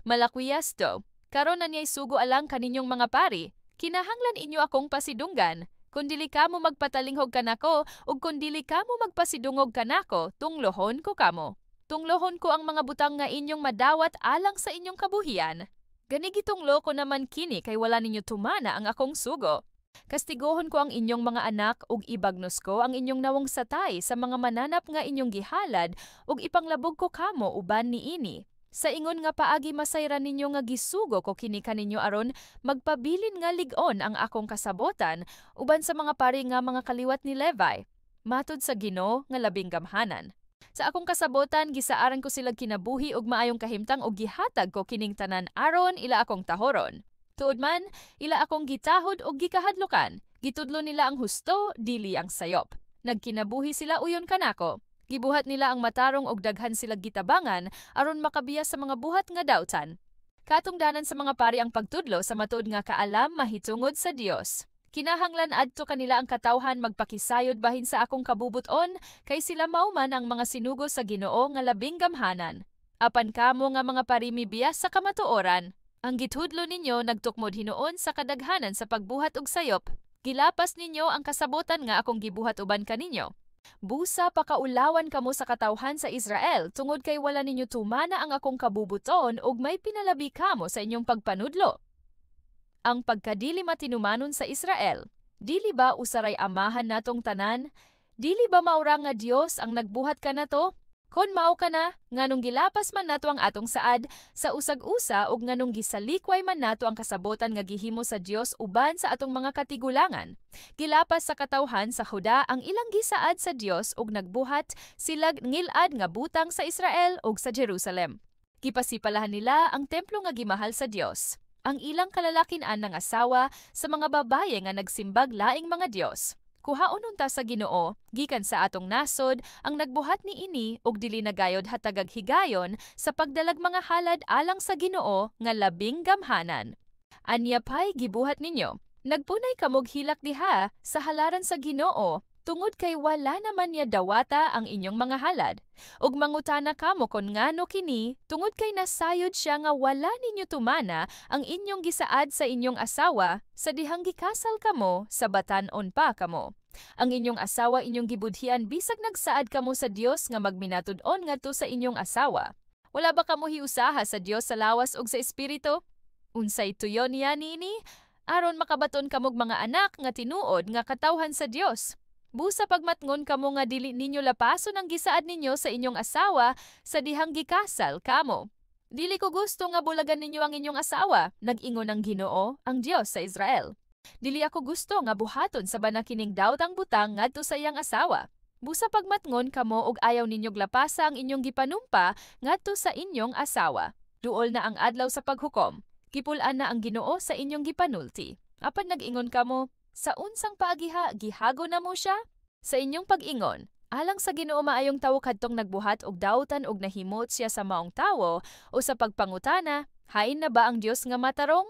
Malaquias 2. Karon nanyay sugo alang kaninyong mga pari. Kinahanglan inyo akong pasidunggan. Kun dili kamo magpatalinghog kanako ug kun dili kamo magpasidungog kanako, tunglohon ko kamo. Tunglohon ko ang mga butang nga inyong madawat alang sa inyong kabuhian. Gani gitunglo ko naman kini kay wala ninyo tumana ang akong sugo. Kastigohon ko ang inyong mga anak ug ibagnos ko ang inyong nawong satay sa mga mananap nga inyong gihalad ug ipanglabog ko kamo uban niini. Sa ingon nga paagi masayran ninyo nga gisugo ko kini kaninyo aron magpabilin nga lig-on ang akong kasabotan uban sa mga pari nga mga kaliwat ni Levi. Matud sa Ginoo nga labing gamhanan. Sa akong kasabotan gisaaran ko silag kinabuhi ug maayong kahimtang ug gihatag ko kining tanan aron ila akong tahoron. Tuod man, ila akong gitahod ug gikahadlukan. Gitudlo nila ang husto, dili ang sayop. Nagkinabuhi sila uyon kanako. Gibuhat nila ang matarong og daghan sila gitabangan aron makabiya sa mga buhat nga dautan. Katungdanan sa mga pari ang pagtudlo sa matuod nga kaalam mahitungod sa Dios. Kinahanglan adto kanila ang katawhan magpakisayod bahin sa akong kabubuton kay sila mao man ang mga sinugo sa Ginoo nga labing gamhanan. Apan kamo nga mga pari mibiyas sa kamatuoran. Ang gitudlo ninyo nagtukmod hinuon sa kadaghanan sa pagbuhat og sayop. Gilapas ninyo ang kasabotan nga akong gibuhat uban kaninyo. Busa pakaulawan kamo sa katawhan sa Israel tungod kay wala ninyo tumana ang akong kabubuton ug may pinalabi kamo sa inyong pagpanudlo. Ang pagkadili matinumanon sa Israel. Dili ba usaray amahan natong tanan? Dili ba maura nga Dios ang nagbuhat kanato? Kon mao kana, nganong gilapas man nato ang atong saad sa usag-usa ug nganong gisalikway man nato ang kasabotan nga gihimo sa Dios uban sa atong mga katigulangan. Gilapas sa katawhan sa Juda ang ilang gisaad sa Dios ug nagbuhat silag ngilad nga butang sa Israel ug sa Jerusalem. Gipasipalahan nila ang templo nga gimahal sa Dios. Ang ilang kalalakinan ng asawa sa mga babaye nga nagsimbag laing mga Dios. Kuhaon unta sa Ginoo gikan sa atong nasod ang nagbuhat niini ug dili na gayod hatagag higayon sa pagdalag mga halad alang sa Ginoo nga labing gamhanan. Anya pay gibuhat ninyo? Nagpunay kamog hilak diha sa halaran sa Ginoo tungod kay wala naman niya dawata ang inyong mga halad. Ug mangutana kamo kon ngano kini tungod kay nasayod siya nga wala ninyo tumana ang inyong gisaad sa inyong asawa sa dihang gikasal kamo sa batan-on pa kamo. Ang inyong asawa inyong gibudhian bisag nagsaad kamo sa Dios nga magminatud-on ngadto sa inyong asawa. Wala ba kamo hiusaha sa Dios sa lawas ug sa espiritu? Unsay tuyo niya niini? Aron makabaton kamog mga anak nga tinuod nga katawhan sa Dios. Busa pagmatngon kamo nga dili ninyo lapason ang gisaad ninyo sa inyong asawa sa dihang gikasal kamo. Dili ko gusto nga bulagan ninyo ang inyong asawa, nag-ingon ang Ginoo, ang Dios sa Israel. Dili ako gusto nga buhaton sa bana kining dawtang butang ngadto sa iyang asawa. Busa pagmatngon kamo og ayaw ninyog lapasa ang inyong gipanumpa ngadto sa inyong asawa. Duol na ang adlaw sa paghukom. Gipul-an na ang Ginoo sa inyong gipanulti. Apan nag-ingon kamo, sa unsang paagiha gihago na mo siya? Sa inyong pag-ingon, alang sa Ginoo maayong tawo kadtong nagbuhat og dautan og nahimot siya sa maong tawo o sa pagpangutana, hain na ba ang Dios nga matarong?